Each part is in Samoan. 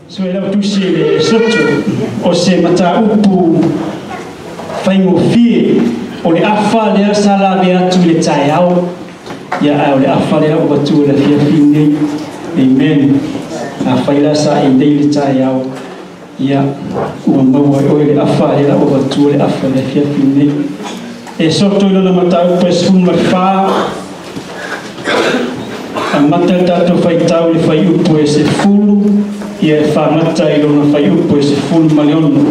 So e lau tusi le soto o se mataupu faigofie o le afa lea sa lave atu i le taeao ia ae o le afa lea ua tu le afiafi nei. Amen. Afai la sa i nei le taeao ia ua maua e oe le afa lea ua tu le afa le afiafi nei. E soto i lona mataupu e 14 amata tatou faitau le faiupu e 10 ia e whamata i lona faiupu e 16.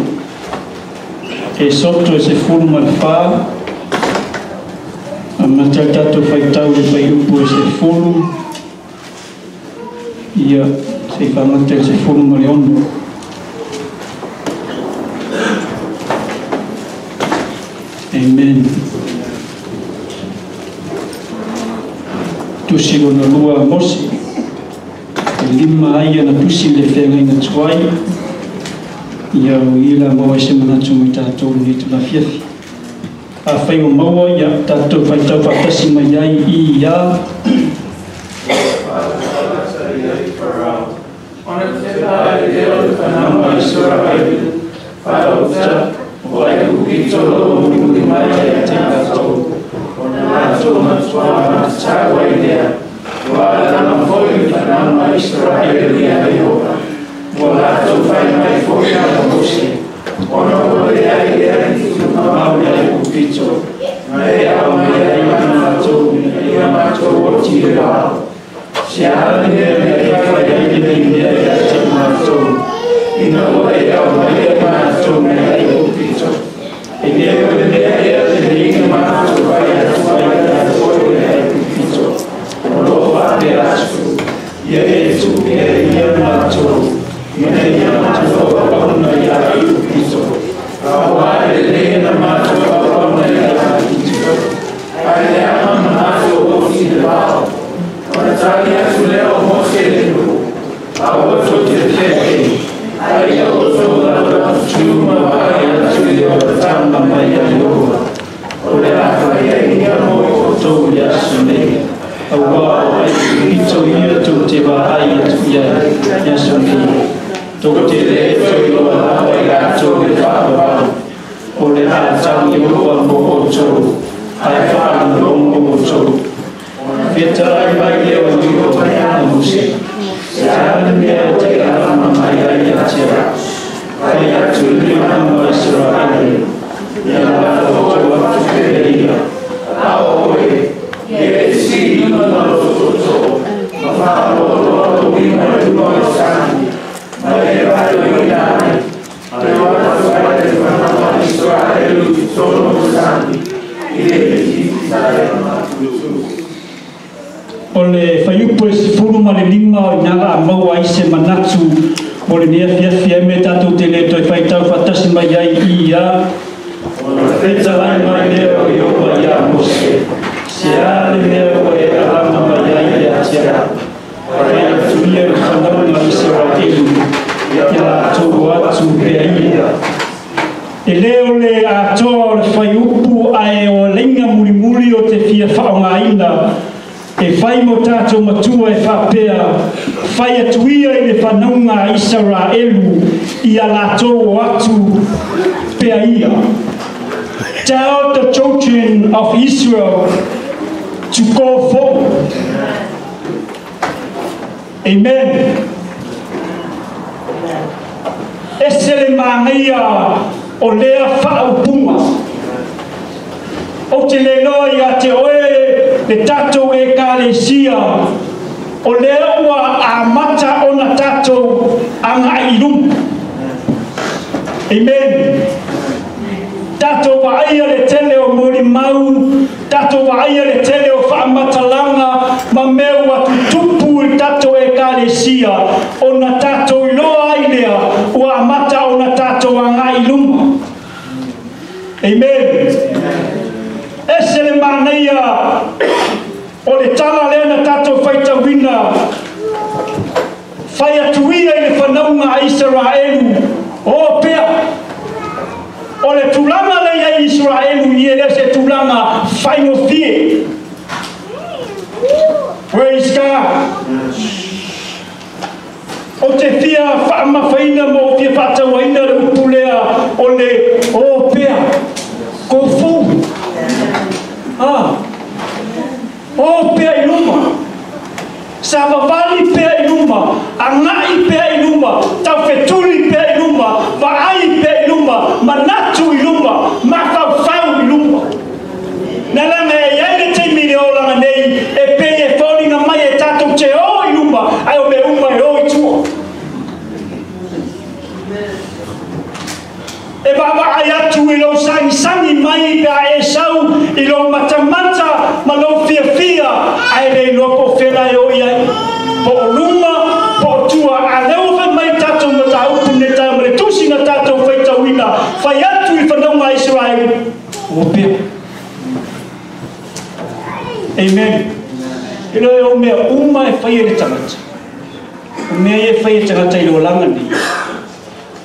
E soto e 14 amata tatou faitau le faiupu e 10 ia se whamata e 16. Amen. Tusi lona lua Mose e lima ai ana tusi le feagaiga tuai ia o ila maua ai se manatu mo i tatou lenei tulafiafi. Afai o maua ia tatou faitau faatasi mai ai i ia O le faiupu e 15 o inala a maua ai se manatu o le nea fiafia e me tatou te le toe faitau faatasi mai ai i ia o le fetalai mai lea o Ieova ia Mose se a le mea ua e alama mai ai ia te au fai atu ia le fanauga Isaraelu ia latou atu pea ia. E le o le atoa o le faiupu ae o leiga mulimuli o te fia faaaogaina e fai mo tatou matua e faapea fai atu ia i le fanauga a Isaraelu ia latou o atu pea ia. Tell the children of Israel to go forward. Amen. Ese le magaia o lea faaupuga o te le loa ia te oe le tatou ekalesia o lea ua amata ona tatou agai i luma. Amen. Tatou vaaia le tele o molimau, tatou vaaia le tele o faamatalaga ma mea ua tutupu i tatou ekalesia ona tatou iloa ai lea ua amata ona tatou agai i luma. Amen. Ese le manaia o le tala lea na tatou faitauina fai atu ia i le fanauga a Isaraelu o pea o le tulaga lea i ai Isaraelu i e lea se tulaga faigofie. Praise God. O te fia whaamafaina mo o fia whaatauaina le upulea o le o pea. Go forward. Ah. O pea i luma. Savavali pea i luma. Angai pea i luma. Taufetuli pea i luma. Vaai pea i luma. Manatu i luma. Mafaufau i luma. Na langa e iai le teimi le olanga nei e pei e fōlinga mai e tātou te o i luma ai o me uma e o i tua. E vaavaai atu i lou sagisagi mai pe a e sau i lou matamata ma lou fiafia ae le iloa po o fela e o i ai. Po o luma, po o tua, a lea ua fai mai tatou mataupu nei taeao ma le tusi na tatou faitauina, fai atu i fanauga a Iseraeli, ua pea. Amen. E le o mea uma e fai e le tagata. O mea ia e fai e tagata i le olaga nei.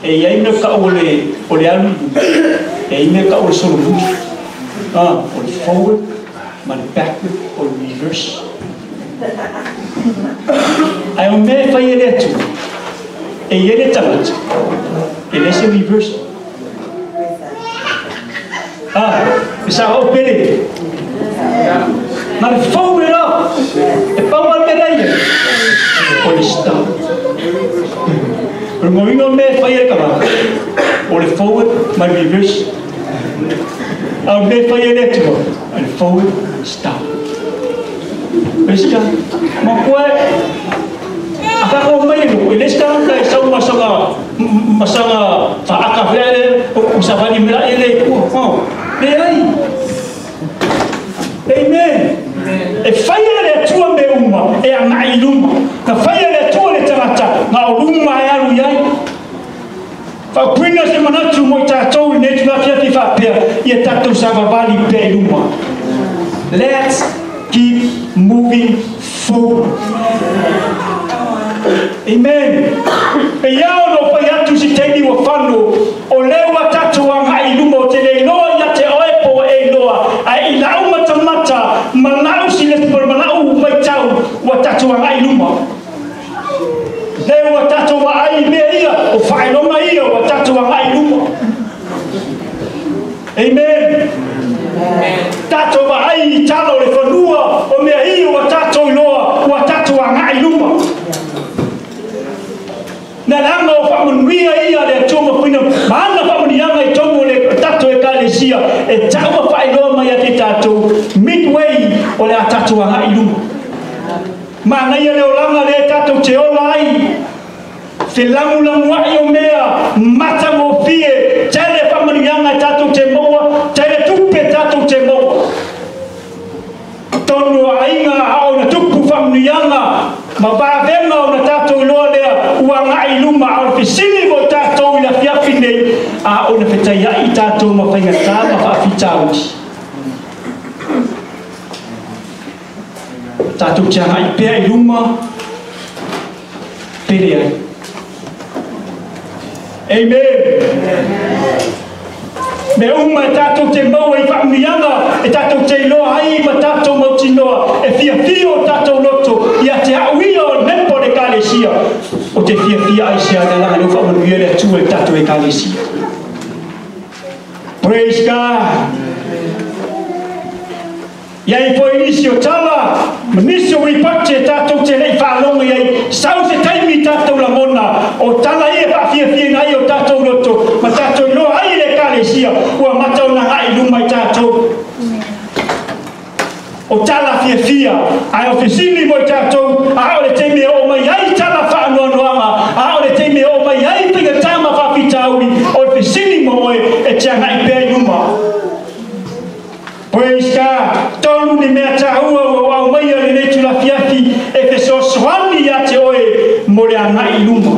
E iai mea kau o le o le alu i luma, e iai mea kau o le solomuli. Ah, o le forward ma le backward o le reverse. Ae o mea e fai e le Atua, e iai le tagata, e leai se reverse. Ah, e sao au pele. Na le forward la, e pau lava le mea la e iai, o le stop. O le mauiga o le mea e fai e le tagata, o le forward ma le reverse. A o le mea e fai e le Atua, o le forward, stop. Pesita, ma koe, a kako mai le e le se tagata e sau ma saga, ma saga faaka fea le, o savali mea e le i tua. Oh, leai. Amen. E fai e le Atua mea uma e agai i luma. Na fai e le Atua le tagata, na o luma e alu i ai. Faaupuina se manatu mo i tatou i lenei itula afiafi faapea, ia tatou savavali pea i luma. Let's keep moving forward. Amen. E ia ona ou fai atu si taimi ua fano, o lea ua tatou agai i luma o te le iloa ia te oe po ua e iloa, ae i lau matamata ma lau silafia ma lau maitau ua tatou agai i luma. Lea ua tatou vaai i mea ia, o faailoga ia ua tatou agai i luma. Amen. Tatou vaai i tala o le fanua, o mea ia ua tatou iloa, ua tatou agai i luma. Na leaga o faamanuia ia a le Atua ma fuina ma ana faamanuiaga i totonu o le tatou Ekalesia e tau ma faailoa mai ia te tatou midway o le a tatou agai i luma. Manaia le olaga lea tatou te ola ai, felagulaguai o mea matagofie, tele faamanuiaga e tatou te maua, tele tupe tatou te maua. Tonu o aiga a ona tupu faamanuiaga ma vavega ona tatou iloa lea ua agai i luma, a o le fesili mo tatou i le afiafi nei, a ona fetaiai tatou ma faigata ma faafitauli. Tatou te agai pea i luma, pele ai. Amen. Mea uma e tatou te maua i faamanuiaga, e tatou te iloa ai ma tatou mautinoa, e fiafia o tatou loto ia te au ia o le mepa o le Ekalesia, o te fiafia ai se alalaga lea ua faamanuia le Atua i le tatou Ekalesia. Praise God. I ai foi nisi o tala ma nisi o ripoti e tatou te le i faalogo i ai, sau se taimi i tatou lagona, o tala ia e faafiafiaina ai o tatou loto ma tatou iloa ai i le Ekalesia ua mata ona agai i luma i tatou. O tala fiafia, ae o fesili mo i tatou, a o le taimi e oo mai ai tala faanoanoaga, a o le taimi e oo mai ai faigata ma faafitauli, o le fesili mo oe e te agai pea i luma. Praise God! Tonu ni mea taua ua ou aumaia i lenei itula afiafi e fesoasoani ia te oe mo le agai i luma.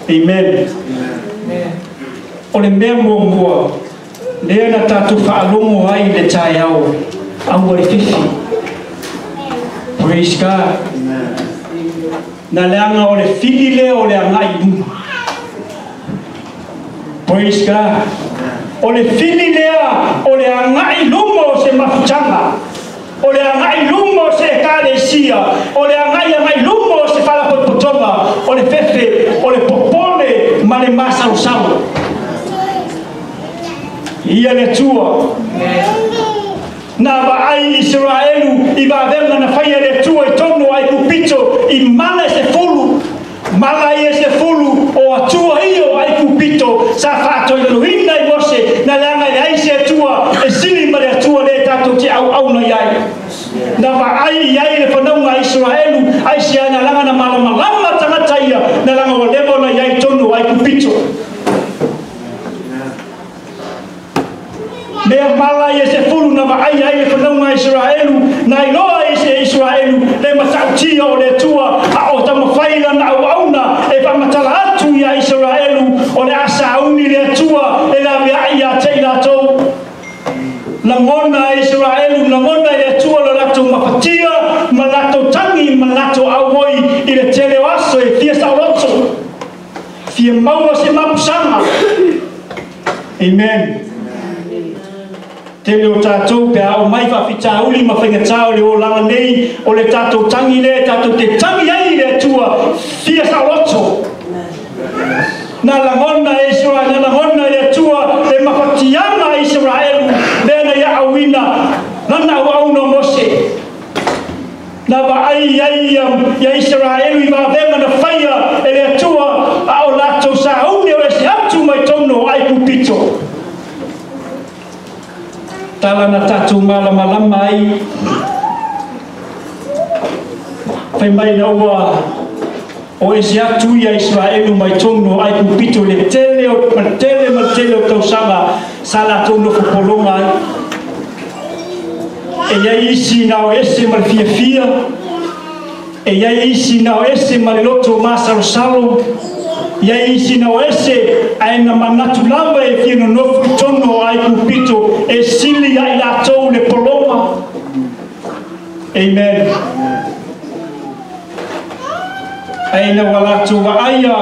Amen. O le mea muamua lea na tatou faalogo ai i le taeao, aua le fefi. Praise God. Na leaga o le fili lea o le agai i luma. Praise God. O le fili lea o le agai i luma o se mafutaga, o le agai i luma o se Ekalesia, o le agai agai i luma o se Faalapotopotoga, o le fefe o le popole ma le masalosalo. Ia le Atua. Na vaai Israelu i vavega na faia le Atua i tonu o Aikupito i mala e se fulu. Mala ia se fulu o Atua ia o Aikupito sa faatoiloina i Mose na leaga i le ai se Atua e sili ma le Atua le tatou te auauna i ai. Na vaai i ai le fanauga a Israelu ai se ana laga na malamalama tagata ia na laga ua leva ona i ai i tonu o Aikupito. Mea mala ia se fulu na vaai ai le fanauga a Israelu na iloa ai se Israelu le matautia o le Atua a o taumafai lana auauna e faamatala atu ia Israelu o le a sauni le Atua e laveai ia te i latou. Lagona e Israelu, lagona e le Atua lo latou mafatia ma latou tagi ma latou auoi i le tele o aso e fia saoloto, fia maua se mapusaga. Amen. Tele o tatou pe a o mai faafitauli ma faigatā o le olaga nei o le tatou tagi lea tatou te tagi ai i le Atua fia saoloto. Na lagona e Israel, na lagona e le Atua le mafatiaga a Israelu lea na ia auina lana auauna o Mose. Na vaai ai ia Israelu i vavega na faia e le Atua a o latou sauni o ese atu mai tonu o Aikupito. Tala na tatou malamalama ai fai mai na ua o ese atu ia Israelu mai tonu o Aikupito le tele o ma tele ma tele o tausaga sa latou nofo pologa ai. E iai isi na o ese ma le fiafia, e iai isi na o ese ma le loto masalosalo, iai isi na o ese ae na manatu lava e fia nonofu i tonu o Aikupito e sili ai latou le pologa. Amen. Ae na ua latou vaaia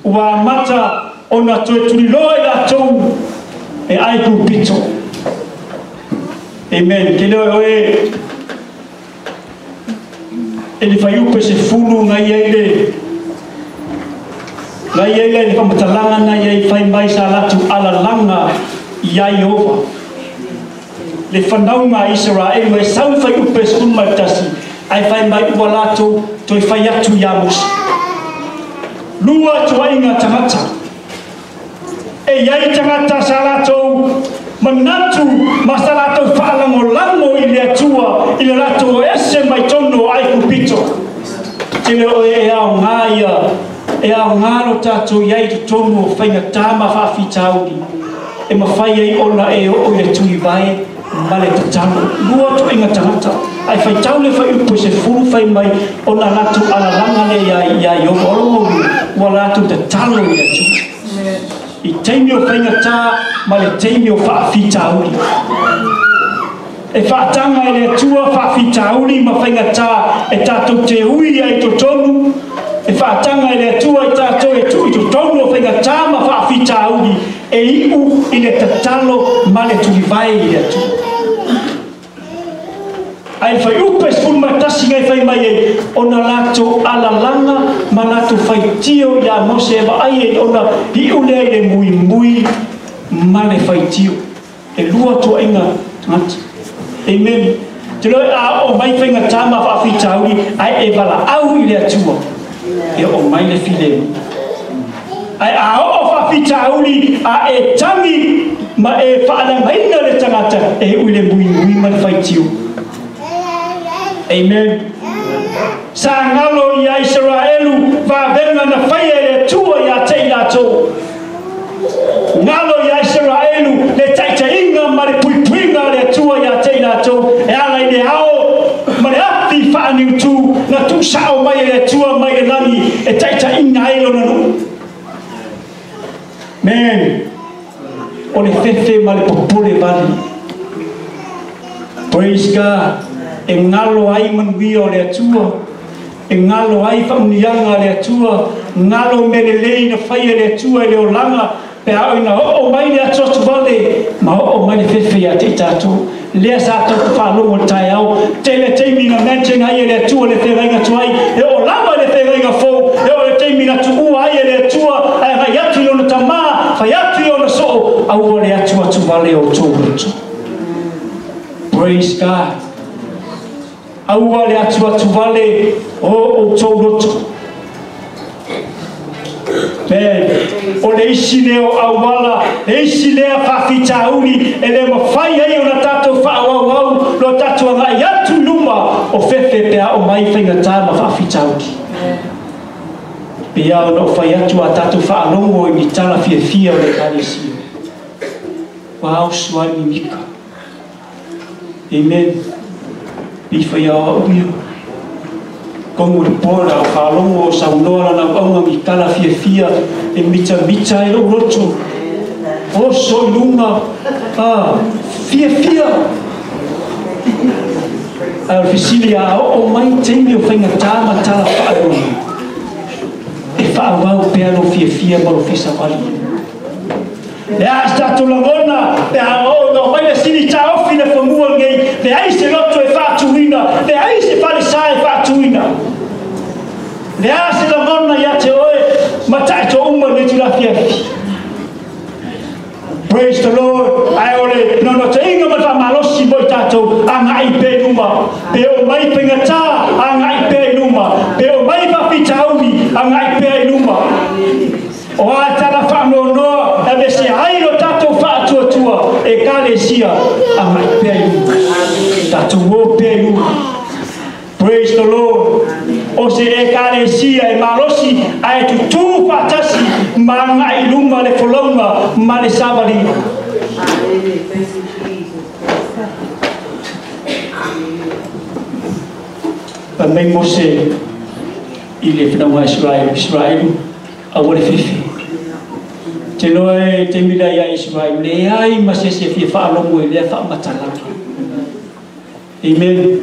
ua amata ona toe tuliloa i latou e Aikupito. Amen. Ke leo oe e le faiupe se fulu na ia i le na ia i le whamatalaga na ia i whai mai sa latu alalanga i ai ova. Le whanauga a Israelu e sau fai upe se unu mai tasi ai whai mai ua latou toe fai atu ia Mose. Lua tuaiga tagata. E iai tagata sa latou manatu ma sa latou faalagolago i le Atua i le latou ese mai tonu o Aikupito. Tele oe e aogā ia e aogā lo tatou iai totonu o faigatā ma faafitauli e mafai ai ona e oo i le tuivae ma le tatalo. Lua tuaiga tagata ai faitau le faiupu se fulu fai mai ona latou alalaga le ia Ieova o lo ua latou tatalo i le Atua. I taimi o faigatā ma le taimi o faafitauli. E faataga e le Atua faafitauli ma faigatā e tatou te ui ai totonu. E faataga e le Atua i tatou e tuu i totonu o faigatā ma faafitauli e iu i le tatalo ma le tulivae i le Atua. Ai fai upe 11 ngai fai mai ai ona latou alalaga ma latou faitio ia Mose e vaai ai ona iu lea i le muimui ma le faitio. E lua tuaiga tagata. Amen. Te loe a o mai faigatā ma faafitauli ae e valaau i le Atua e oo mai le filemu. Ae a oo faafitauli a e tagi ma e faalagaina le tagata e iu i le muimui ma le faitio. Amen. Sa galo ia Israelu vavega na faia e le Atua ia te i latou. Galo ia Israelu le taitaiga ma le puipuiga a le Atua ia te i latou e ala i le ao ma le afi faaniutū na tuusao mai e le Atua mai le lagi e taitaiga ai lona nuu. Men, o le fefe ma le popole vale. Praise God. E galo ai manuia o le Atua, e galo ai faamuniaga a le Atua, galo mea lelei na faia e le Atua i le olaga pe a ina oo mai le atuatu vale ma oo mai le fefe ia te i tatou. Lea sa tatou faalogo le taeao tele taimi na mention ai e le Atua le feagaiga tuai e oo lava le feagaiga fou e oo le taimi na tuua ai e le Atua, ae agai atu i lona tamā, fai atu i ona soo, aua le atuatuvale o outou loto. Praise God. Aua le atuatuvale o outou loto. Man, o le isi lea o auala, le isi lea faafitauli e le mafai ai ona tatou faaauauau lo tatou agai atu i luma o fefe pe a o mai faigata ma faafitauli. Pe a ona o fai atu a tatou faalogo i ni tala fiafia o le Ekalesia. Ua oso ai mimika. Amen. Pe fai ao au ia. Kongu le pola o faalogo o saunoa lana auauna ni tala fiafia e mitamita ai lou loto. Oso i luga, fiafia. Ae o le fesili a oo mai taimi o faigata ma tala faalogo, e faaauau pea lou fiafia ma lou fesavali. Le a se tatou lagona pe a oo ina omai le sili taofi le fanua lenei, leai se loto e faatuina, leai se falesa e faatuina. Le a se lagona ia te oe ma taitouma i lenei itula afiafi. Praise the Lord. Ae o le naunautaiga ma le faamalosi mo i tatou, agai pea i luma. Pe oo mai faigata, agai pea i luma. Pe oo mai faafitauli, agai pea i luma. O a tala faanoanoa e aveesea ai lo tatou faatuatua, Ekalesia, agai pea i luma. Tatou o pea i luma. Praise the Lord. O se Ekalesia e malosi ae tutū faatasi ma agai i luma le folauga ma le savaliga. Fai mai Mose i le fanauga a Isaraelu, Isaraelu, aua le fefe. Te iloa e taimi lea ia Isaraelu, leai ma se isi e fia faalogo i lea faamatalaga. Amen.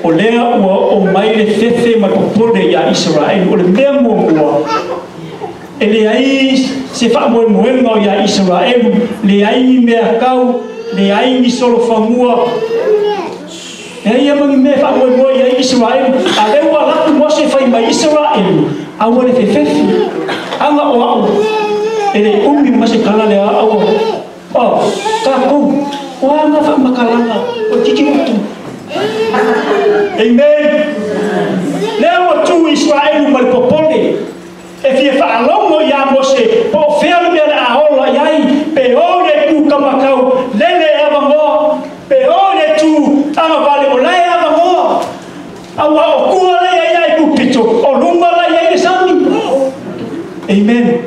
O lea ua oo mai le fefe ma le popole ia Isaraelu. O le mea muamua, e leai se faamoemoega o ia Isaraelu, leai ni mea kau, leai ni solofanua, leai ia ma ni mea e faamoemoe i ai Isaraelu. A lea ua alu atu Mose fai mai, Isaraelu, aua le fefefe, aga o au, e le umi ma se tala lea aua. Oh, tatou, o a na faamatalaga o le titi utu. Amen. Lea ua tu Isaraelu ma le popole, e fia faalogo ia Mose, po o fea le mea o le a ola i ai, pe o le tu kamakau, lele e avanoa, pe o le tu agavale o la e avanoa. Aua o tua la i ai ai pupito, o luma la i ai le sami. Amen.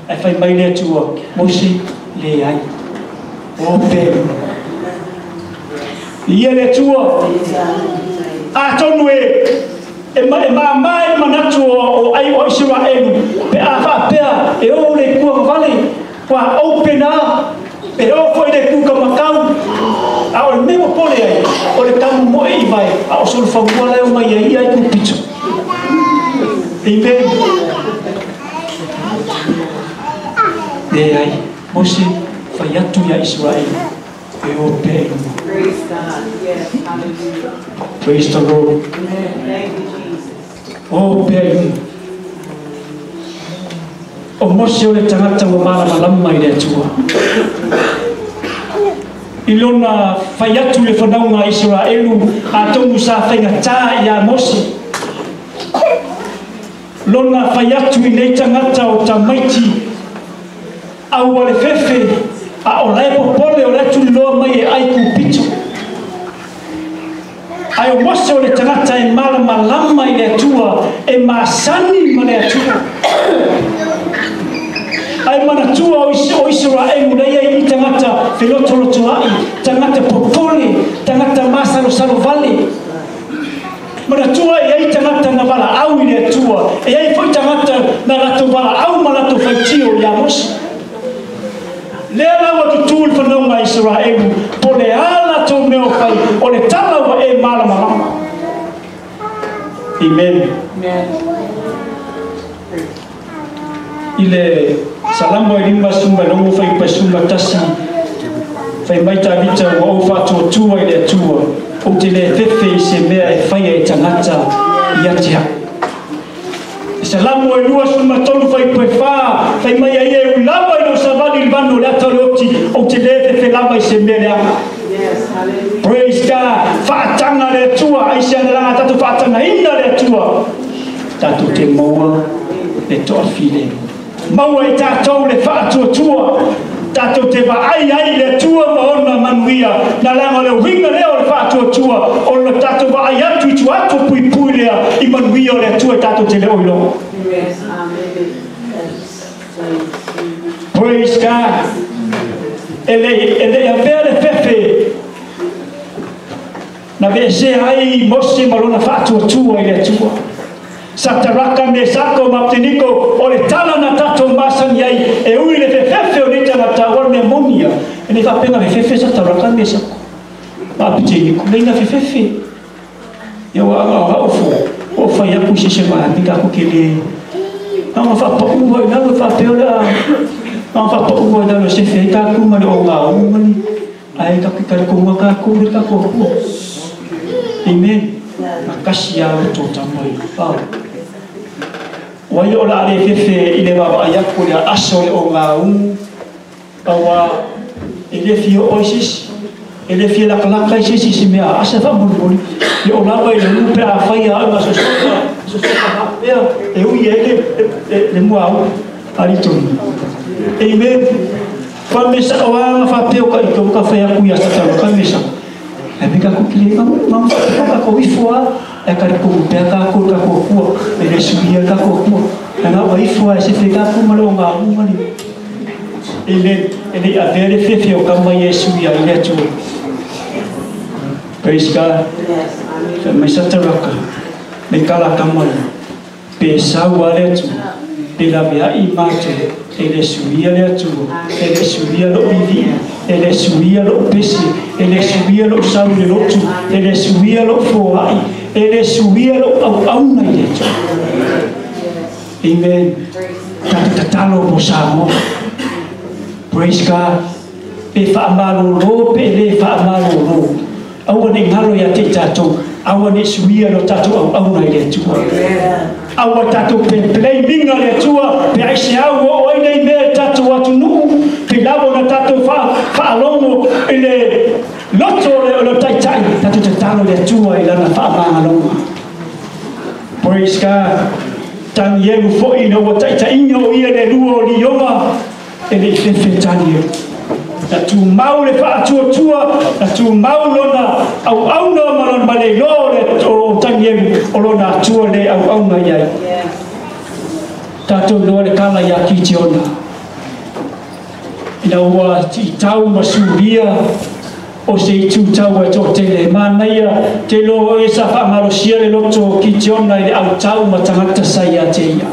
Ae fai mai le Atua, Mose, leai. O pea. Ia le Atua. Atonu e e māmā ai le manatu o ai o Isaraelu pe a faapea e o le kua vavale, ua open a, e o foi le ku kamakau, a o le mea ua pole ai, o le tamomoe i vae, a o solofanua la e omai ai ia i ku pito. Amen. Leai, Mose, fai atu ia Isaraelu, e o pea i luma. Praise God. Yes. Hallelujah. Praise the Lord. Amen. Thank you, Jesus. O pea i luma. O Mose o le tagata ua malamalama i le Atua. I lona fai atu i le fanauga a Isaraelu, atonu sa faigata ia Mose. Lona fai atu i nei tagata o tamaiti aua le fefe, a o la e popole o la e tuliloa mai e ai kupito. Ae o Mose o le tagata e malamalama i le Atua, e masani ma le Atua. Ae manatua o Isaraelu la ia i tagata felotolotoai, tagata popole, tagata masalosalo vale. Manatua e i ai tagata na valaau i le Atua, e i ai foi tagata na latou valaau ma latou faitio ia Mose. Lea la ua tutū le fanauga a Isaraelu, po o le a latou mea o fai, o le tala ua e malamalama. Amen. I le Salamo e 56 fuaiupu 11, fai mai Tavita, Ua ou faatuatua i le Atua, ou te le fefe i se mea e faia e tagata ia te au. Salamu e lua suma tolu fai pue whā, fai mai ai e ulawa i lo savali vano le ata le oti, o te le fefe lava i se mele anga. Yes, hallelujah. Praise God. Whaatanga le atua, ai se analanga tatu whaatanga ina le atua. Tatu te maua le toa file. Maua i tātou le whaatuatua. Tātou te vaai ai le atua ma ona manuia. Nā langa le winga leo le whaatuatua. O le tātou vaai atu i tu atu pui pui lea i manuia o le atua tātou te leo iloa. Yes, amen. Praise God. E le avea le fefe. Na vese ai Mose malona whaatuatua i le atua. Sataraka me sako maptiniko o le tala na tato masani ai e ui le fefefe o nita na tawar me monia. E ne whapenga fefefe sataraka me sako. Maptiniko leina fefefe. Ia wa anga ofo. O whai aku se se maha ko ke le. Anga whapaua i nalo whapeo Anga whapaua i nalo se whai kāku mani o ngā umani. Ai kaku kare ko ngā kāku le kāku aku. Amen. Makasi au tō tamai. Wai o la ale fefe i le wawa ai aku le aso le o ngā umu. Awa e le fio oi sisi. E le fio lakalaka i sisi si mea asa wha muli. Le o lawa i le upe a whai a au sosoka. Sosoka hapea. E ui e le mua au. Ali tonu. Amen. Wha mesa o anga whapeo ka ito ka whai aku i asatalo ka mesa. E me ka kukile mama ka ko ifua e ka ko pe ka ko ka ko ku e le suia ka ko ku e na wa ifua se fe ka ku malo nga mali e le avere fe fe o ka mai Yesu ia i le tu. Praise God. Yes, amen. Me sataraka me kala ka mai pe sa wa le tu pe la via i matu e le suia le tu e le suia lo vivi e le suia lo pesi e le suia lo sau le lotu e le suia lo foai e le suia lo au au na i le tu. Amen. Tatalo mo sa mo. Praise God. Pe whaamalolo pe le whaamalolo. Aua ne ngalo ia te tātou. Aua ne suia lo tātou au au na i le atua. Aua tātou pe plei minga le atua. Pe aise au o ai nei mea tātou atu nuu. Pe lawo na tātou whaalongo i le loto le o lo taitai. Tātou te talo le atua i lana whaamangalonga. Praise God. Tanielu foi na ua taitainga o ia le lua o lioga e le fefe Tanielu. Na tūmau le whaatuatua, na tūmau lona au auna ma lona maleiloa le o Tanielu o lona atua le au auna iai. Tātou loa le kala ia Kitiona. Ina ua tau ma suria o se itu tau e tō tele. Mānaia te loa e sa whaamalosia le loto o Kitiona i le au tau ma tangata sai a te ia.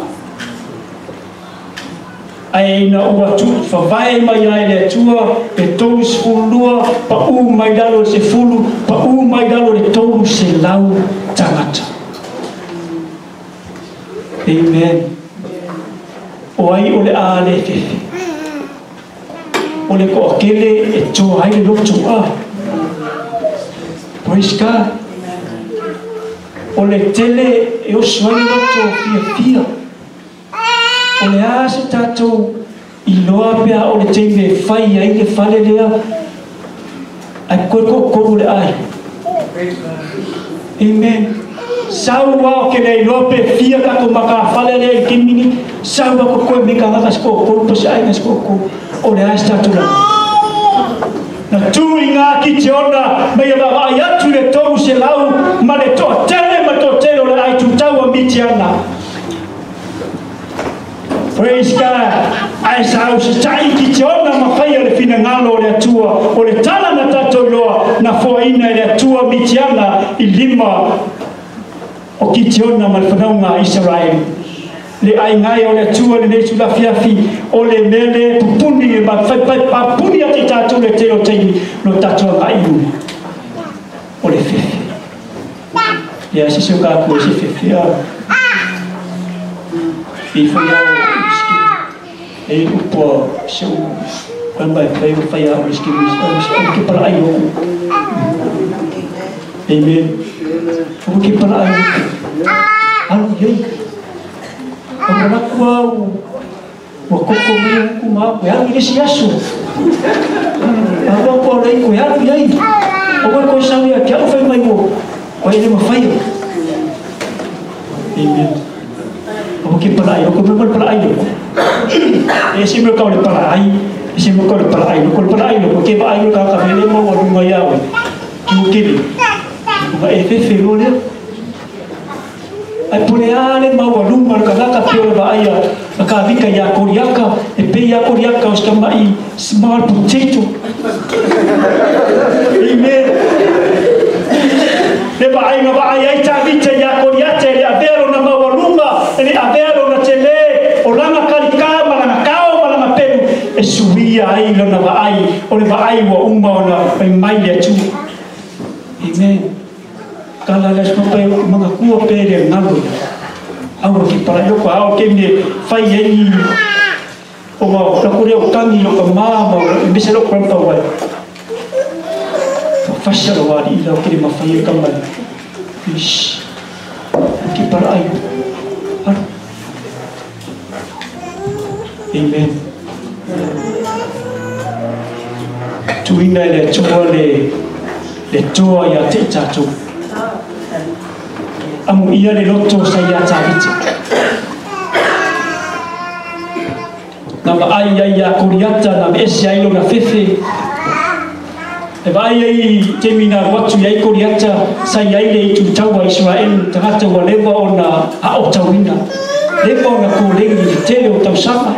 Ai ina ua tu whavae mai ai le atua e tolu sefulua pa u mai lalo se fulu pa u mai lalo le tolu se lau tangata. Amen. O ai o le a le fefe. O le ko akele e tō ai le loto a. Praise God. O le tele e oso ai le loto fia fia. O le a se tātou i loa pea o le teime e whai ai le whale lea ai koe ko koru le ai. Amen. Sau wao ke le iloa pe fia kako maka whale lea i kimini. Sau wao ko koe meka ngaka se ko koru pa se ai nga se ko koru. O le a se tātou la. Na tū i ngā ki te ona mei a wawai atu le tōru se lau ma le toa tele ma toa tele o le ai tūtau a mitiana. Praise God. Ai sa au se tai ki te ona ma whaia le whinangalo o le atua. O le tala na tātou loa na foaina i le atua mitiana i lima o ki te ona ma le whanaunga a Israel. Le ai ngai o le atua le nei sulafiafi o le mele pupuni e ma whaipai papuni a te tātou le telo teimi no tātou anga i luma. O le fefe. Ia se se o kākua se fefe a. I whai au e upo se u mai whai o whai au iski o ke para ai o. Amen. O ke para ai o. Alo iei. Walaku au ua koko mai uku ma au e alu i le isi aso. Aua po o lei koe alu i ai. Aua koe sau ia te au fai mai mo koe le mafaia. Amen. Aua ke pala ai, ko me pala ai lo. E se me ka le pala ai, e se me ka le pala ai, ko le pala ai lo, ke ba ai lo ka ka le mo wa lunga ia we. Ki o kele. Ma e fefe lo le. Ai pole ale maua luma le kagaka pe o le vaaia a ka vika ia Koriaka e pe ia Koriaka o se mai small potato. Amen. Le vaaiga vaai ai Tavita ia Koriata e le avea lona maua luma e le avea lona tele o lana kalika ma lana kao ma lana pelu e suia ai lona vaai o le vaai ua uma ona fai mai le Atua. Amen. Kala le sma pe manga kua pe le ngalo ia. Aua ki pala loko ao ke me fai ai o ma la kore o tangi lo ka mama o me se lo grandpa wai. Fasha lo wali ila o kere ma fai e ka mai. Ish. Ki pala ai. Alu. Amen. Tuina le tua le toa ia te tātou. Amu ia le loto sa ia Tavita. Na vaai ai ia Koriata, na ese ai lona fefe. E vaai ai te mina watu i ai Koriata, sa i ai le itu taua Israel, tagata ua leva ona ao tauina. Leva ona kōlengi le tele o tausaka.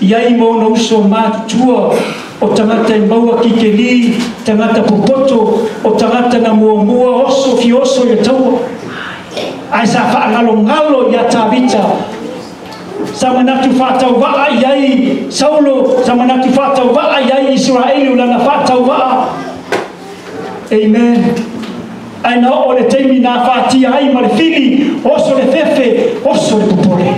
I ai mo ona uso mātutua o tagata i maua ki ke li, tagata popoto, o tagata na mua mua oso fi oso i le taua. Ai sa whaangalo ngalo ia Tavita. Sa manatu whātau waa i ai Saulo, sa manatu whātau waa i ai Israelu lana whātau waa. Amen. Ai na o le teimi nā whātia ai ma le fili, oso le fefe, oso le popole.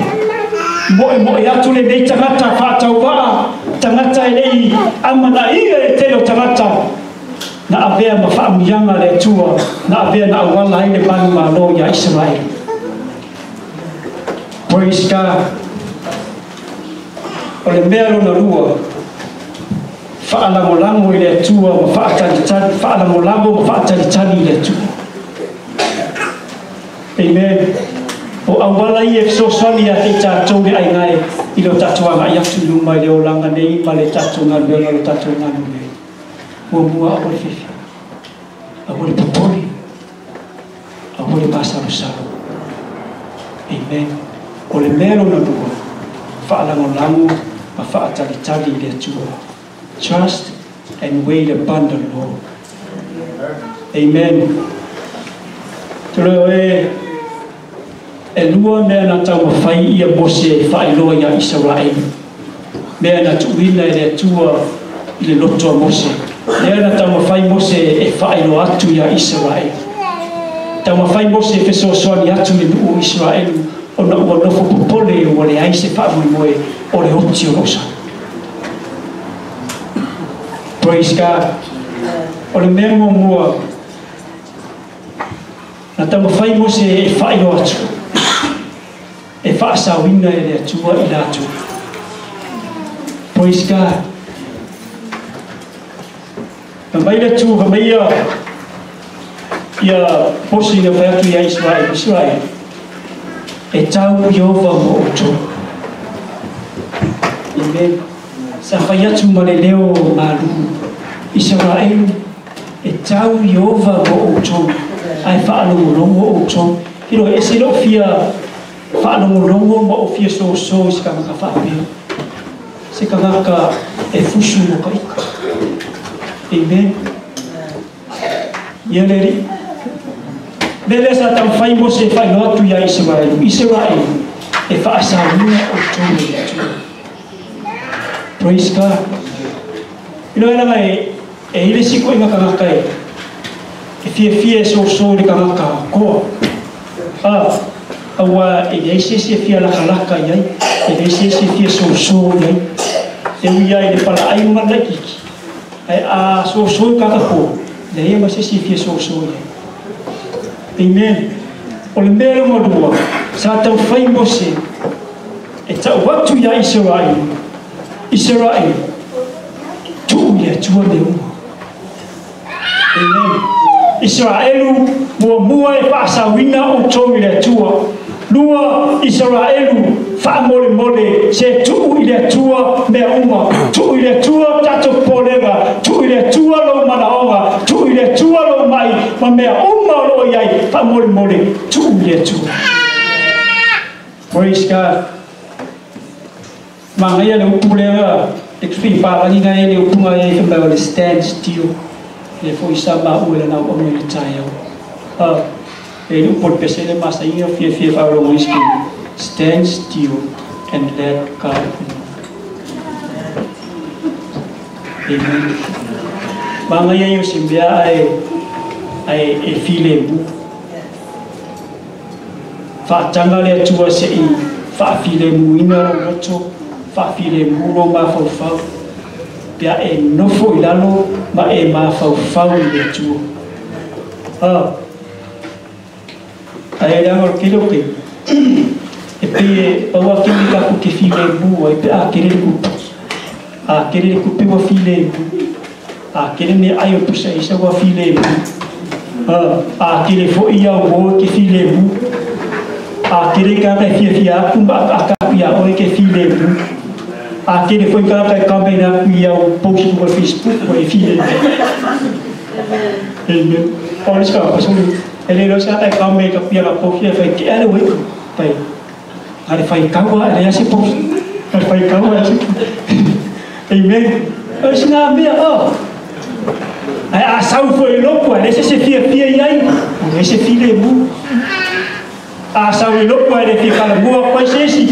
Moe moe atu le nei tagata whātau waa, tagata e lei amana ia e tele o tagata. Na avea ma whaamuianga le Atua, na avea na awala ai le manu malo ia Israel. Praise God. O le mea lona lua, whaalangolango i le Atua ma whaatalitali, whaalangolango ma whaatalitali i le Atua. Amen. O awala i e fesoasoani ia te tātou le ai ngai i lo tātou anga i atu luma i le olanga nei ma le tātou galuega lo tātou galu nei. Mua mua aua le fefe, aua le popole, aua le masalosalo. Amen. O le mea lona lua, whaalangolango ma whaatalitali i le Atua. Trust and wait upon the Lord. Amen. Te leo e e lua mea na taumafai ia Mose e faailoa ia Israeli. Mea na tuuina e le Atua i le loto a Mose. Mea na taumafai Mose e faailoa atu ia Israeli. Taumafai Mose e fesoasoani atu le nuu o Israeli ona ua nofo popole ua leai se faamoemoe o le oti o loo sa. Praise God. O le mea muamua na taumafai Mose e faailoa atu e faasauina e le Atua i latou. Praise God. Na mai le Atua mai ia ia Mose na fai atu ia Israel, Israel e tau Iova mo outou. Amen. Sa fai atu ma le leo malu Israel e tau Iova mo outou. Ai whaalongolongo outou. Hilo e se lo fia whaalongolongo ma o fia soso i se kangaka whaapea. Se kangaka e fusu mo ka ika. Amen. Ia le ri. Lele sa taumafai Mose e faailoa atu ia Israel. Israel e faasauina outou e le Atua. Praise God. Ilo e langa e ile siko i ngakangaka e e fia fia e soso le kangaka koa. Aua e leai se isi e fia lakalaka i ai, e leai se isi e fia soso i ai. E ui ai le pala ai ma le kiki. Ai a soso i kaka koa, leai ma se isi e fia soso i ai. Amen. O le mea le madua, Sa taufai Mose e ta'u atu iā Iseraeli, Iseraeli, tu'u i le Atua mea uma. Amen. Iseraelu, muamua e fa'asauina outou i le Atua. Lua, Iseraelu, fa'amolemole se tu'u i le Atua mea uma. Tu'u i le Atua tatou polega, tu'u i le Atua lou mana'oga, tu'u i le Atua lou ma'i ma mea uma o lo'o i ai. Fa'amolemole, tu'u i le Atua. Praise God. Magaia le upu lea e fipalagi e le upuga e fai mai o le stand still le fo'i sa ma'u e lana auauna i le taeao e le upu o le pese le masaiga fiafia fa'alogo isi. Stand still and let God move. Amen. Magaia ia o se mea ae e filemu fa'ataga le Atua se'i fa'afilemuina lou loto, fa'afilemu lou mafaufau pe a e nofo i lalo ma e mafaufau i le Atua. Ae leaga o le kele o ke e pei e pau akemi takou te filemu ai pe a kele le kupu, a kele le kupe ua filemu, a kele meaai o pusa isa ua filemu, a kele fo'i auō e ke filemu, a kele tagata e fiafia aku ma a'akaʻakaʻu iā oe ke filemu, a kele foi tagata e kamena aku i au post ma Facebook ua e filemu. Amen. O le sika pasuli e le lo se ata e kame ka pia la post e fai ke ale wei fai ale fai kaua ale ase post ale fai kaua ase. Amen. O sina mea o ai a sau foi loko ale se se fia fia i ai o le se filemu. A sau i loko ai le fia kala mua pai se isi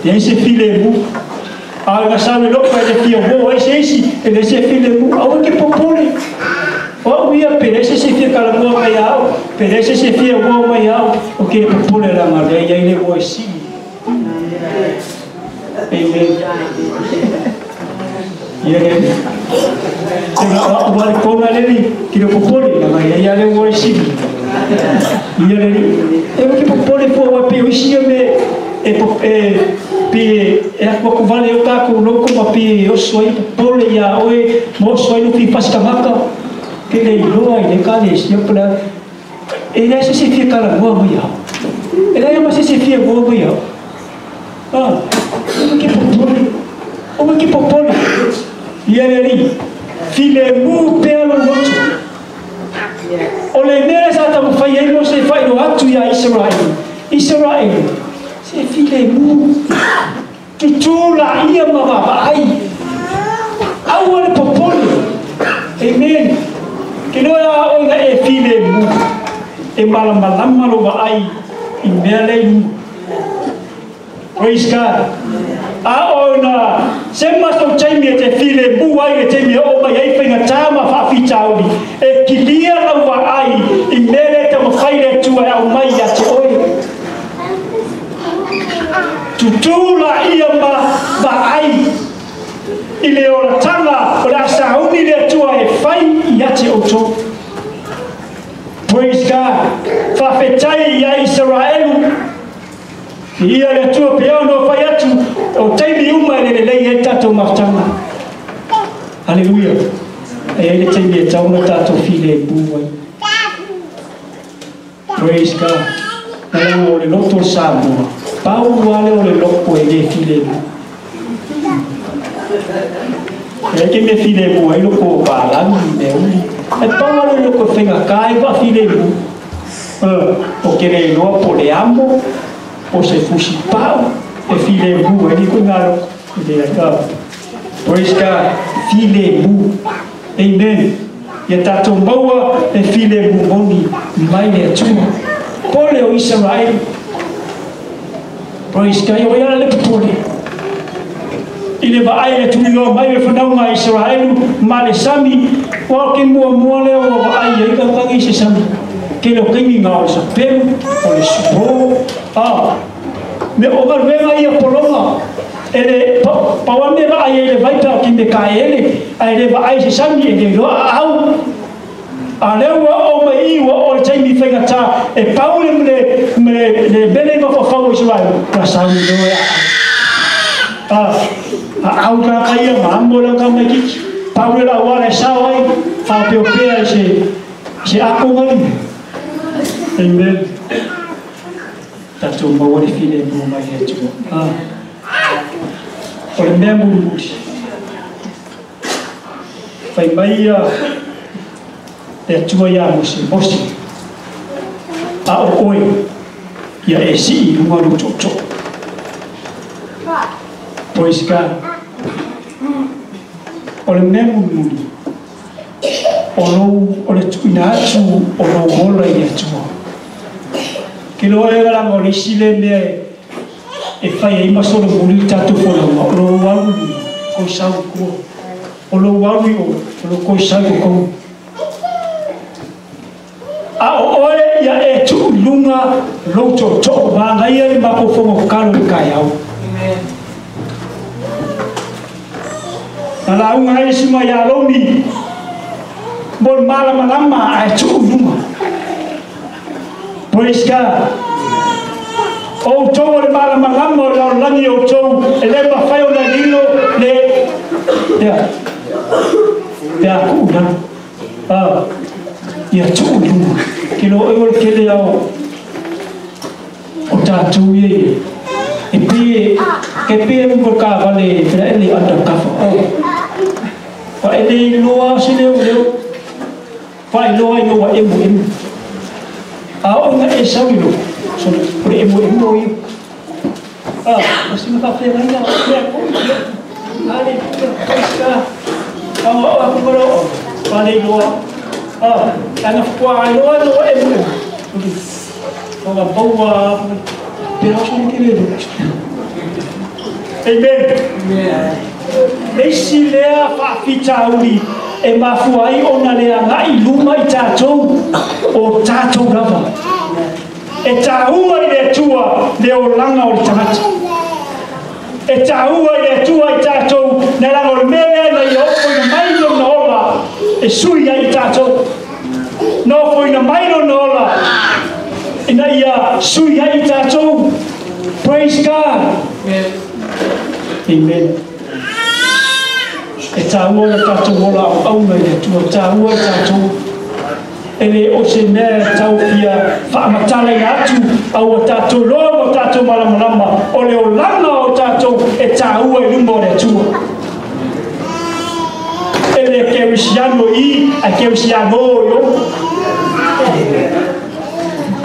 e se filemu. A nga sau i loko ai le fia mo ai se isi e le se filemu. Au ke popole o ia pe se se fia kala mua mai au pe se se fia mo mai au o ke popole la ma le ia ile mo si. Amen. Ia le o wa kona le ni ki le popole la ma ia le mo si. Ia le e o ke popole po wa pe o si me e e pe e a ko vale o ta ko loko ma pe o soi popole ia oe mo soi no fi paskamaka ke le iloa i le kale si pla e le se se fia kala mo mo ia e le ma se se fia mo mo ia o ke popole o ke popole ia le ri filemu pe lo loto o le mea sa ta fai ai mo se fai lo atu ia Israel. Israel se filemu tutula ia ma va ai au le popole. Amen. Ke loa o na e filemu e malamalama lo va ai i mea le. Praise God. A o na se matou taimi e te filemu ai le taimi o mai ai faigata ma fa'afitauli e kilia lau va'ai i mea le taumafai le Atua e aumai ia te oe. Tutū la'ia ma va'ai i le olataga o le asauni le Atua e fai ia te outou. Praise God. Fa'afetai ia Iseraelu ia le Atua pe ono fai atu o taimi uma e le lelei ai tatou mafutaga. Haleluia. E le taimi e tauna tatou filemu ai. Praise God. Na o le loto o Samoa pau ale o le loko e le filemu. E ke me filemu ai loko o palagi me uli. E pau ale loko whenga kai pa filemu. O ke le iloa po le amo o se fusi pau e filemu e ni ko ngaro i le aka. Praise God. Filemu. Amen. Ia tatou maua e filemu moni mai le Atua. Pole o Israel. Praise God. O ia le popole. I le vaai le tuiloa mai le whanauga Israelu ma le sami o ke mua mua le o vaai ai kaukagi se sami. Ke leo kaimi ngā o le sapelu, o le suho, me o galuega ia polonga. E le paua me vaai ai le vaita o ki me kaele, ai le vaai se sami e le iloa au. A lea ua o mai i ua o le taimi faigata e pau le me le mele ma fafau Israel ka sau no a au ka kai ma mo la ka mai ki pau le la wala sa ai fa pe pe se ako ngali. Amen. Tatou maua le file mo mai le Atua. O le mea mulimuli. Fai mai ia le Atua ia Mose, Mose, a o oe, ia e sii i luga lou tootoo. Praise God. O le mea mulimuli, o lou, o le tuuina atu o lou ola i le Atua. Ke loa e galanga o le isi le mea e fai ai ma solomuli le tatou folauga, o lou alu i koi sau i kua. O lou alu i o, o lou koi sau i kou. A o oe ia e tuu i luga lou tootoo, magaia le mafofoga kalo i kaeao. Na lauga ai si mai ia lomi, mo le malamalama ae tuu i luga. Praise God. O outou o le malamalama o le lalolagi o outou, e le mafai ona lilo le ia pe a kuu lalo. Ia tuu i luga. Ke lo oe o le kele ao o tatou ia ia. E pe, ke pe mo ka vale pela ele undercover. Fa ele i loa se leo leo. Fa i loa i loa emu emu. A o nga e sau i loa. So, o le emu emu o ia. Asi ma fa whenga ina, o pea ko i loa. Hallelujah, praise God. A o a ku maro o. Fa le loa. Ana fua ai loa loa emu emu. O nga baua, pera o sone ke le loa. Amen. Leisi lea faafitauli e mafua ai ona le agai luma i tatou o tatou lava. E taua i le Atua le olaga o le tagata. E taua i le Atua i tatou na laga o le mea lea na ia ofoina mai lona ola e sui ai i tatou. Na ofoina mai lona ola ina ia sui ai i tatou. Praise God. Amen. E taua le tatou ola au auna i le Atua, taua i tatou. E le o se mea tau fia faamatala ina atu au o tatou loa ma o tatou malamalama, o le olaga o tatou e taua i luma o le Atua. E le kerisiano i, a kerisiano i o.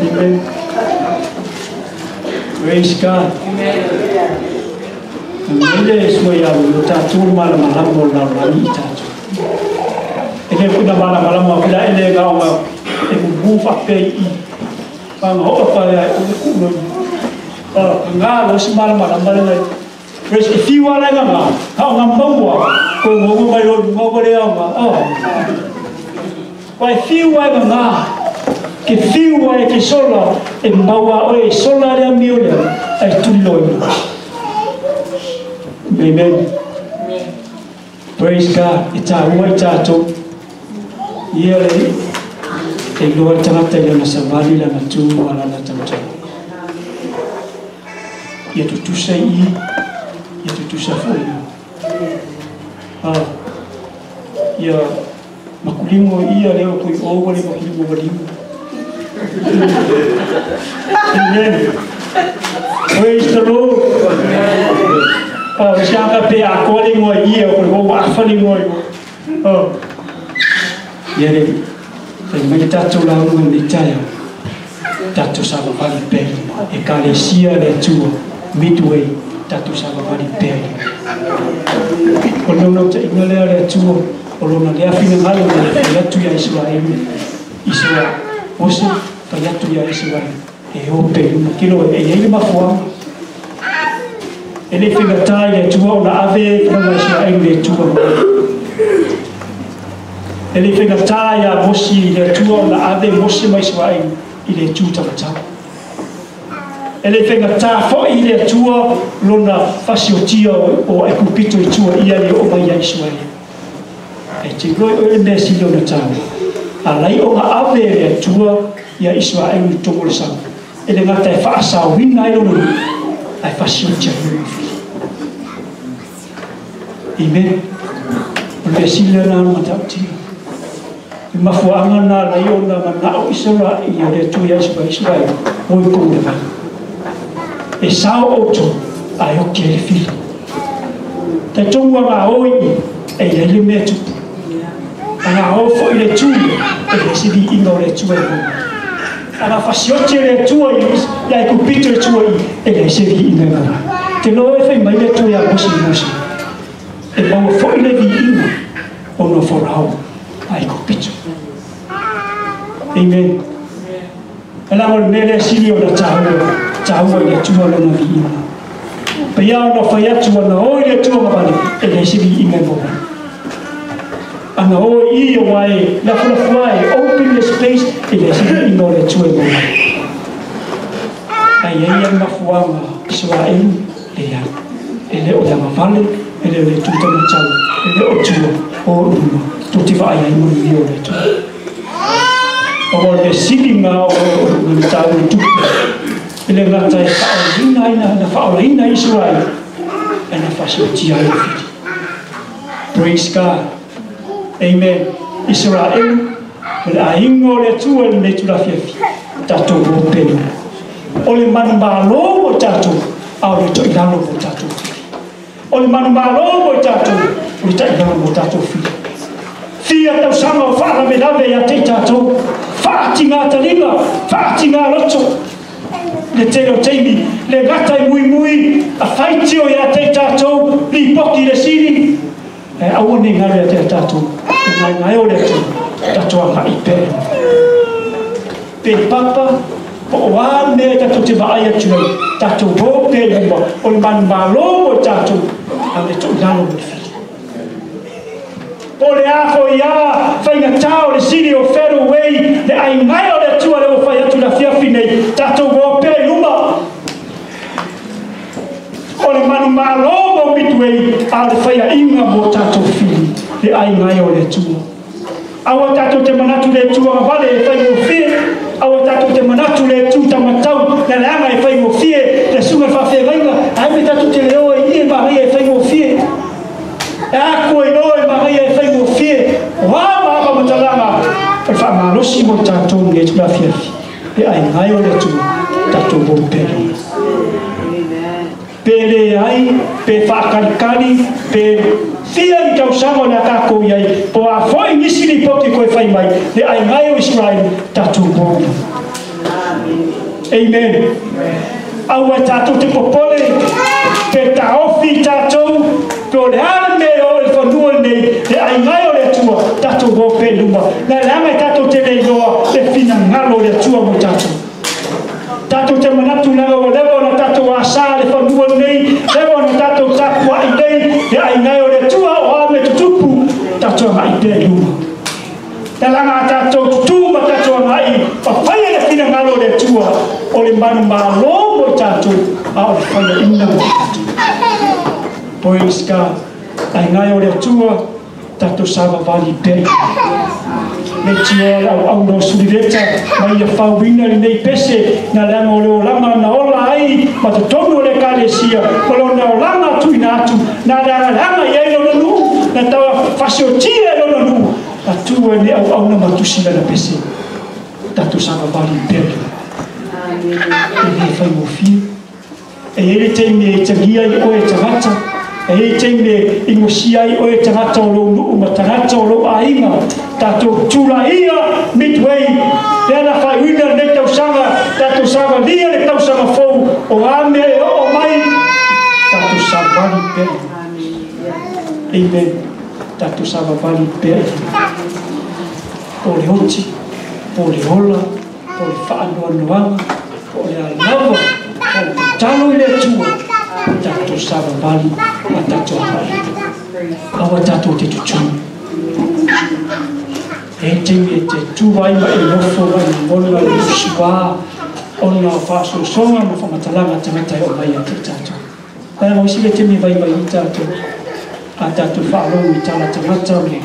Amen. Praise God. Amen. Le sua ia o tatou malamalama o lalolagi i tatou. E le kuna malamalama pela e le gaonga e mumu whape i. Whanga hoa whae ai o le kuno i. Ngā lo si malamalama le ngai. Praise e whiua lai ngā ngā. Ka o ngā maua. Koe ngongo mai lo ngongo le au ngā. Wai whiua ai ngā ngā. Ke whiua e ke sola. E maua oe e sola lea mio lea. Ai tuli lo i. Amen. Praise God. E tāua i tātou. Ia le e loa le tagata i lana savali lana tu ma lana tautau. Ia tutusa i, ia tutusa foi. Ia makulingo ia leo koi owa le makulingo walimu. Amen. Praise the Lord. Siaka pe a kore ngoa ia o koe wa awhali ngoa i. Ia le, fai mai tātou launga nei taia, tātou savavali pea i luma. E kalesia le Atua, Midway, tātou savavali pea i luma. O lona utaina lea le Atua, o lona lea finagalo na le fai atu ia Israel, Israel, Mose, fai atu ia Israel, e o pe i luma. Kilo e iai le mafuanga. E le whingatai le Atua o na ave i Israel le Atua. E le whingatai a Mosi le Atua o na ave Mose mai Israel i le Atua tamatau. E le whingatai foi i le Atua lona fasiotia o Ekupito i tua ia le o mai a Israel. E te roi o le mea si lona tau. A lai o nga ave le Atua ia Israel i tongo le sau. E le gata e faasaoina ai lona nuu ae fasioti ai lona fili. Amen. O le measili lena na matautia. I mafuaaga na alai ona manao Isaraia le Atua ia Isaraelu, o i kou le vai. E sao outou ae oki ai le fili. Talitonu a gaoi e i ai le mea tupu. A gao foi le Atua, e leai se viiga o le Atua e maua mai. A na fasioti e le Atua ia Aikupito e tua i, e leai se viiga e maua mai. Te loa e fai mai le Atua ia Mose i Mose, e maua foi le viiga ona o Farao a Aikupito. Amen. E laga o le mea lea sili ona taua, taua i le Atua lona viiga. Pei lava ona fai atu ana o i le Atua gavale, e leai se viiga e maua mai. Ana o i i aua e lafulafu e open le space, e leai se viiga o le Atua e maua mai. Ae i ai le mafuaaga Isaraelu, leai. E le o le agavale, e le o le itu taumatau, e le o tua, o luma, tou te vaai ai manuia o le Atua. Aua o le mea sili na o le tau i tupe, e le gata e faaolaina ai na faaolaina ai Isaraelu, ae na faasiotia ai le fili. Praise God. Amen. Isaraelu, o le aiga o le Atua i lenei itula afiafi, tatou o pea. O le manumalo mo tatou, a o le toilalo mo tatou fili. O le manumalo mo tatou, o le tailalo mo tatou fili. Fia tausaga o faalavelave ia te i tatou, faatiga taliga, faatiga loto. Le tele o taimi, le gata i muimui, a faitio ia te i tatou, lipoti le sili, e aua nei galo ia te i tatou, e gaegae o le Atua, tatou agai pea. Pe papa, po o a mea tatou te vaai atu ai, tatou o pea i luma, o le manumalo mo i tatou, a o le toilalo mo le fili. Po o le a foi a faigata o le sili o Federal Way, le aigae o le Atua lea ua fai atu i le afiafi nei, tatou o pea i luma. O le manumalo mo Midway, a o le faiaiga mo tatou fili, le aigae o le Atua. Aua tatou te manatu le Atua gavale e faigofie, aua tatou te manatu le Atua tamatau na leaga e faigofie, le susuga i le faafeagaiga, ae me tatou te leo ai i e manaia e faigofie. E ako i o e manaia e faigofie, o a ma faamatalaga, o le faamalosi mo tatou nei itula afiafi, le aigae o le Atua, tatou o pea i luma. Pe leai, pe faakalikali, pe fia ni tausaga o le a tatou i ai, po o a foi nisi lipoti koe fai mai, le aigae o Isaraelu, tatou o i luma. Amen. Aua e tatou te popole, pe taofi i tatou, pe o le a le mea e oo i le fanua lenei, le aigae o le Atua, tatou o pea i luma. Na leaga e tatou te le iloa le finagalo o le Atua mo tatou. Tatou te manatu leaga ua leva ona tatou asa le fanua lenei, leva ona tatou tapuai nei, le aigae o le Atua o a mea tutupu, tatou agai pea i luma. Na laga a tatou tutu ma tatou agai, ma faia le finagalo o le Atua, o le manumalo mo i tatou, a o le faiaina mo i tatou. Praise God. Aigae o le Atua, tatou savavali pea i luma. Le tioa le auauna o Suliveta ma ia fauina lenei pese na leaga o le olaga na ola ai ma totonu o le Ekalesia, o lona olaga tuuina atu na leaga i ai lona nuu, na tau fasiotia e lona nuu, na tu ai le auauna ma tusi lana pese. Tatou savavali pea i luma. E le faigofie. E i ai le taimi e tagia ai oe e tagata, e i ai taimi e ingosia ai oe e tagata o lou nuu ma tagata o lou aiga. Tatou tulaia Midway, lea na faaiuina lenei tausaga, tatou savalia le tausaga fou, o a mea e oo mai, tatou savali pea i luma. Amen. Tatou savavali pea i luma. Po o le oti, po o le ola, po o le faanoanoaga, po o le a lava, po o le tatalo i le Atua, tatou savavali ma tatou agai. Aua tatou te tutū. E taimi e te tu ai ma e nofo ma e lagona le usuā ona o faasoasoga ma faamatalaga a tagata e oo mai ia te i tatou. Leaga o isi le taimi e vaivai ai tatou, a tatou faalogo i tala tagata ma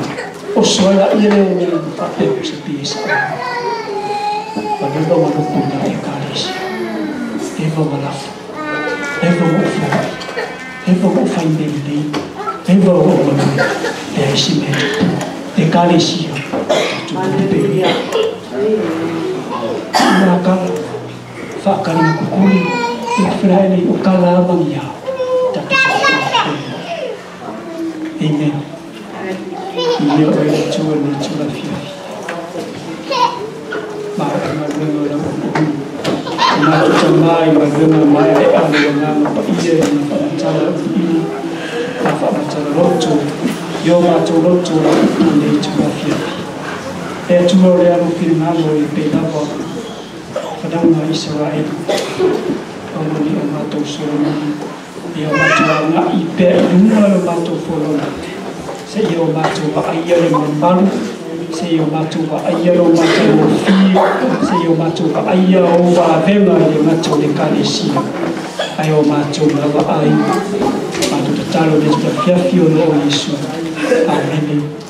oso ai laia lea o mea ma faapea o se pie sa. Ma leva ma lopo i nā Ekalesia. Leva ma lafo, leva ma ou foai, leva ma ou faimea lelei, leva ma ou galue, leai se mea e tupu. Ekalesia, tatou tupe. Ua kala, faakaliga kukuli, ia felae o kala amangia, tatou soifua. Amen. Ia oe le Atua i le itula afiafi. Ma o galuega o lau auauna. O matou tamā i galuega maeaea le agaga paia i lana faamatala auiliili ma faamatala loto i o matou loto lau upu i lenei itula afiafi. Le Atua o le a lou finagalo e pei lava fanauga a Isaraelu, aua ne i o matou solomuli, ia o matou agai pea i luga le matou folauga, seia o matou vaaia le mamalu, seia o matou vaaia lo matagofie, seia o matou vaaia ou vavega i le gata o le Ekalesia, ae o matou lava aiga. Matou tatalo i le afiafi ona o Iesu. Amene.